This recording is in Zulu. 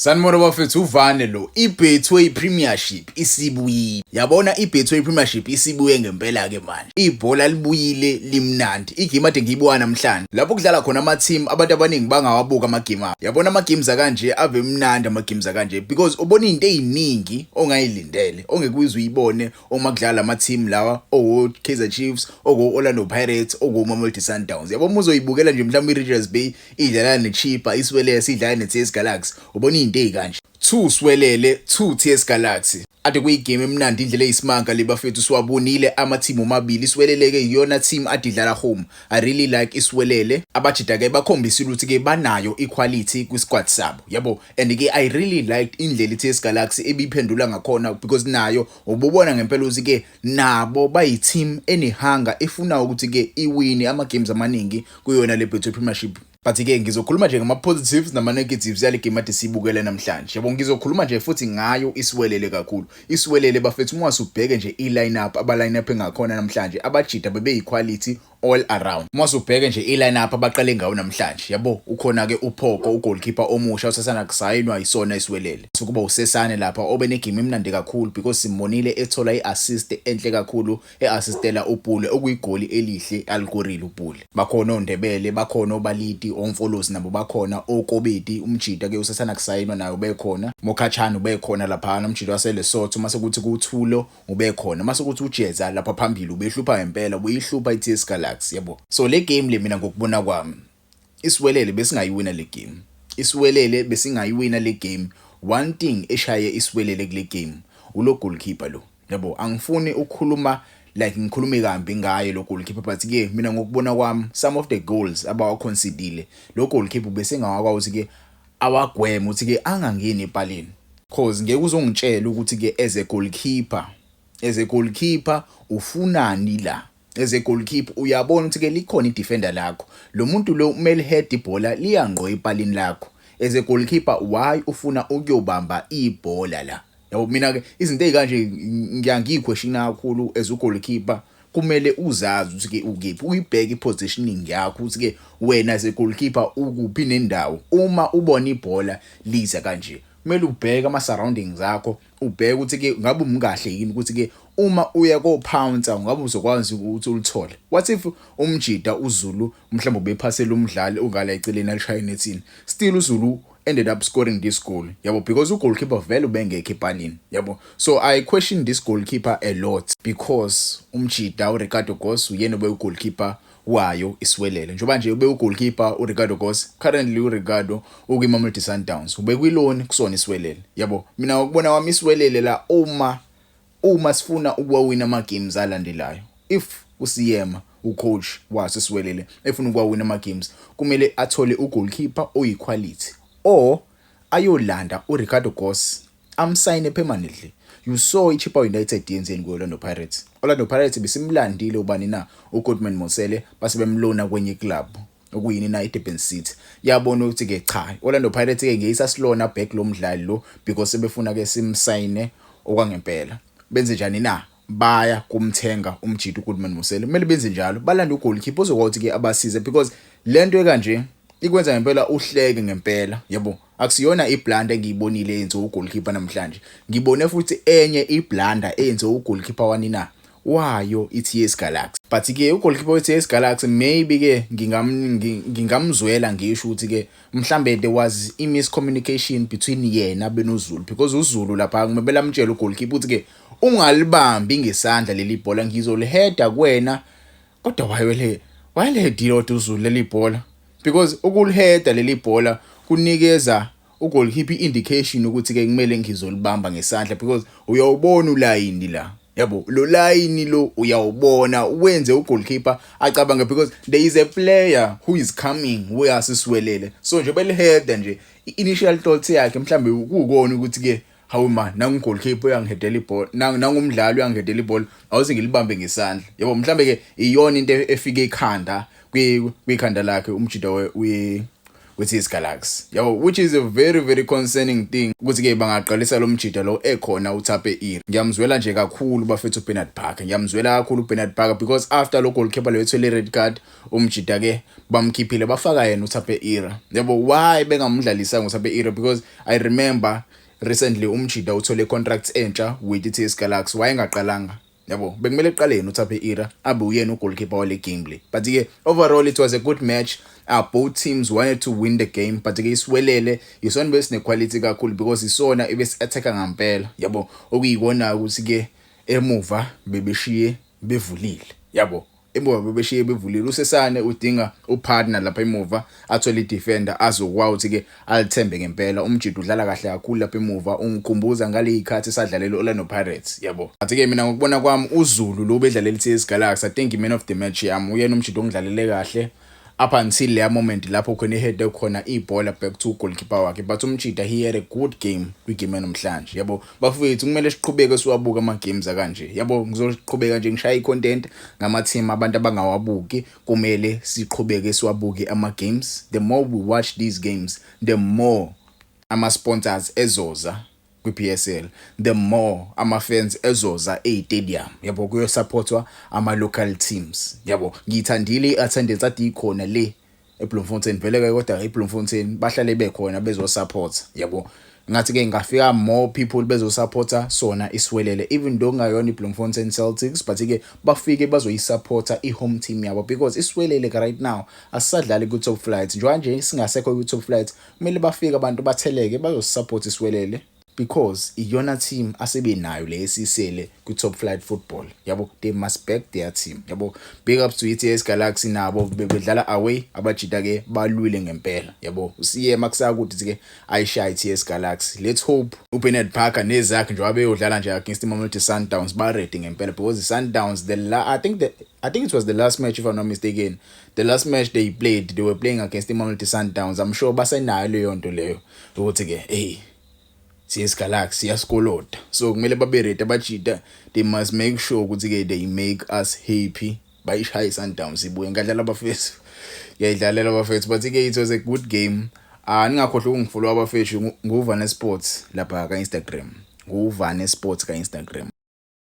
Sanibona bafethu, uvane lo. IBetway Premiership isibuyile. Yabona, iBetway Premiership isibuye ngempela ke manje. Ibhola libuyile, limnandi. Igame ade ngiyibuka namhlanje. Lapho kudlala khona ama team abantu abaningi bangawabuka ama game abo. Yabona, ama games akanje ave mnandi, ama games akanje, because ubona izinto eziningi ongayilindele, ongeke uze uyibone uma kudlala ama team lawa owo Kaizer Chiefs, oko Orlando Pirates, oko Mamelodi Sundowns. Yabo, uma uzoyibukela nje mhlawumbe iRichards Bay idlala neChippa, iSiwelele sidlala neTS Galaxy, ubona izinto ezikanje. 2 Siwelele, 2 TS Galaxy. Ade kuyigame emnandi indlela eyisimanga le bafethu. Siwabonile ama-team omabili. Isiwelele-ke iyona team ade idlala home. I really like iSiwelele. Abajida-ke bakhombisile ukuthi-ke banayo i-quality kwi-squad sabo, yabo. And-ke I really liked indlela i-TS Galaxy ebiphendula ngakhona, because nayo ububona ngempela ukuthi-ke nabo bayi-team ene-hunger, efuna ukuthi-ke iwine ama-games amaningi kuyona le Betway Premiership. But-ke ngizokhuluma nje ngama-positives nama-negatives yale game ade siyibukele namhlanje, yabo. Ngizokhuluma nje futhi ngayo iSiwelele kakhulu. ISiwelele bafethu, uma usubheke nje i-line up aba-line up engakhona namhlanje, abajida bebeyi-quality all around. Uma usubheke nje i-line up abaqale ngayo namhlanje, yabo, ukhona-ke uPhoko, ugoalkeeper omusha osasana kusayinwa yisona iSiwelele. Sukuba usesane lapha obe negame emnandi kakhulu, because simbonile ethola i-assist enhle kakhulu, e-assistela uPule, okuyigoli elihle alikorile uPule. Bakhona oNdebele, bakhona oBaliti, oMfolozi nabo bakhona, oKobedi umjida ke usasana kusayinwa nayo bekhona, Mokhachane ubekhona laphana, umjida waseLesotho. Mase kuthi kuThulo ubekhona, mase kuthi uJeza lapha phambili ubehlupha ngempela, ubuyihlupha i-TS Galaxy, yabo. So le game le, mina ngokubona kwami, iSiwelele besingayiwina le game. ISiwelele besingayiwina le game. One thing eshaye iSiwelele kule game ulo goalkeeper lo, yabo. Angifuni ukukhuluma like ngikhulume kambi ngaye lo goalkeeper, but ke mina ngokubona kwami, some of the goals abawaconcedile, lo goalkeeper bese ngawakwazi ke awagweme ukuthi ke angangeni epalini, cause ngeke uzongitshela ukuthi ke as a goalkeeper ufunani la. As a goalkeeper uyabona ukuthi ke likhona i-defender lakho, lo muntu lo kumele head ibhola liyangqo epalini lakho. As a goalkeeper, why ufuna ukuyobamba ibhola la? Yabo, mina ke izinto ezikanje ngiyangiyiquestiona kakhulu. As ugoalkeeper kumele uzazi ukuthi ke ukuphi, uyibheke ipositioning yakho ukuthi ke wena as a goalkeeper ukuphi nendawo. Uma ubona ibhola liza kanje, kumele ubheke ama surroundings akho, ubheke ukuthi ke ngabe umkahle yini ukuthi ke uma uya ko pouncer ngabe uzokwazi ukuthi ulithole. What if umjida uZulu mhlawumbe ubephasela umdlali ongala eceleni, alishaya nethini? Still uZulu ended up scoring this goal, yabo, because ugoalkeeper vele ubengekho epalini, yabo. So I question this goalkeeper a lot, because umjida uRicardo Goss uyena obe ugoalkeeper wayo iSiwelele. Njengoba nje ube ugoalkeeper uRicardo Goss, currently uRicardo ukwiMamelodi Sundowns, ube kwiloan kusona iSiwelele, yabo. Mina ngokubona kwami, iSiwelele la, uma sifuna ukuwawina ama games alandelayo, if uSeema ucoach waso Siwelele efuna ukuwawina ama games, kumele athole ugoalkeeper oyiquality or ayolanda uRicardo Goss, amsayine permanently. You saw iChippa United yenzeni ku-Orlando Pirates. Orlando Pirates besimlandile ubani na, uGoodman Mosele, base bemlona kwenye club okuyini na, iDurban City. Yabona ukuthi ke cha, Orlando Pirates ke ngeyisasilona back lo mdlali lo, because sebefuna ke simsayine okwangempela. Benze njani na? Baya kumthenga umjita uGoodman Mosele. Kumele benze njalo, balanda ugoalkeeper ozokwazi ke abasize, because lento ekanje ikwenza ngempela uhleke ngempela, yabo. Akusiyona iblunder engiyibonile eyenziwe ugoalkeeper namhlanje. Ngibone futhi enye iblunder eyenziwe ugoalkeeper wani na, wayo i-TS Galaxy. But ke ugoalkeeper we-TS Galaxy, maybe ke ngingamzwela, ngisho ukuthi ke mhlambe there was i miscommunication between yena benoZulu, because uZulu lapha kumele lamtshela ugoalkeeper ukuthi ke ungalibambi ngesandla leli bhola, ngizoliheda kuwena. Kodwa wayelehedile kodwa uZulu leli bhola, because ukuliheda leli bhola kunikeza ugoalkeeper i-indication ukuthi ke kumele ngizolibamba ngesandla, because uyawubona ulayini la, yabo. Lo line lo uyawubona wenze ugoalkeeper acabange, because there is a player who is coming uyasisiwelele. So nje beliheda nje, i-initial thought yakhe mhlambe kukona ukuthi ke hawu man, nangu goalkeeper uyangihedela ibhola, nangumdlali uyangihedela ibhola, awuze ngilibambe ngesandla, yabo. Mhlambe ke iyona into efike ekhanda kwikhanda lakhe umjida we kwi-TS Galaxy, yabo, which is a very, very concerning thing ukuthi-ke bangaqalisa lo mjida lo ekhona uTape. Ngiyamzwela nje kakhulu, bafethu, uBernard Parker. Ngiyamzwela kakhulu uBernard Parker because after lo goalkeeper lo ethwele red card, umjida ke bamkhiphile, bafaka yena uTape Ira, yabo. Why bengamdlalisanga uTape Ira? Because I remember recently umjida uthole contract entsha with i-TS Galaxy, wayengaqalanga, yabo. Bekumele eqale yena uTape Ira, abe uyena ugoalkeeper wale game le. But ke overall it was a good match. Both teams wanted to win the game, but ke iSiwelele isona besine quality kakhulu because isona ebesi-attacka ngampela, yabo, okuyikona ukuthi ke emuva bebeshiye bevulile, yabo, emuva bebeshiye bevulile. USesane udinga upartner lapha emuva, athole idefender azokwazi ukuthi ke alithembe ngempela. Umjida udlala kahle kakhulu lapha emuva, ungikhumbuza ngale ikhathi sadlalela Orlando Pirates, yabo. Athi ke mina ngokubona kwami, uZulu lo bedlalela iTS Galaxy, I think man of the match yami uyena umjida ongidlalele kahle up until leya moment lapho khona ihead khona ibhola back to goalkeeper wakhe. But umjida, he had a good game kwigame namhlanje, yabo. Bafowethu, kumele siqhubeke siwabuka ama games akanje, yabo. Ngizoqhubeka nje ngishaya icontent ngama team abantu abangawabuki. Kumele siqhubeke siwabuke ama games. The more we watch these games, the more ama sponsors ezoza kwi-PSL, the more ama-fans ezoza e-stadium, yabo, kuyosupportwa ama-local teams, yabo. Ngiyithandile i-attendance ade ikhona le eBloemfontein vele ke, kodwa eBloemfontein bahlale bekhona bezosupport, yabo. Ngathi ke ngafika more people bezosupporta sona iSiwelele, even though kungayona iBloemfontein Celtics, but ke bafike bazoyisupporta i-home team yabo because iSiwelele right now asisadlali ku-top flight. Njengoba nje singasekho ku-top flight, kumele bafike abantu batheleke bazosupport iSiwelele because iyona team asebenayo le esisele kwi-top flight football, yabo. They must back their team, yabo. Big ups to i-TS Galaxy, nabo bebedlala away. Abajita ke balwile ngempela, yabo. Usiyema kusakuthi ke ayishaya i-TS Galaxy. Let's hope uBernard Parker nezakhe njengoba beyodlala nje against iMamelodi Sundowns ba ready ngempela because the Sundowns, the la I think the I think it was the last match, if I'm not mistaken, the last match they played, they were playing against iMamelodi Sundowns. I'm sure basenayo leyo nto leyo ukuthi ke, hey, TS Galaxy yasikoloda, so kumele babe ready abajita. They must make sure ukuthi ke they make us happy, bayishaye iSundowns ibuye. Ngadlala, abafethu, ngiyayidlalela, abafethu, but ke it was a good game. Ah, ningakhohlwa ukungifollow, abafethu, nguvane Sports lapha ka Instagram, nguvane Sports ka Instagram.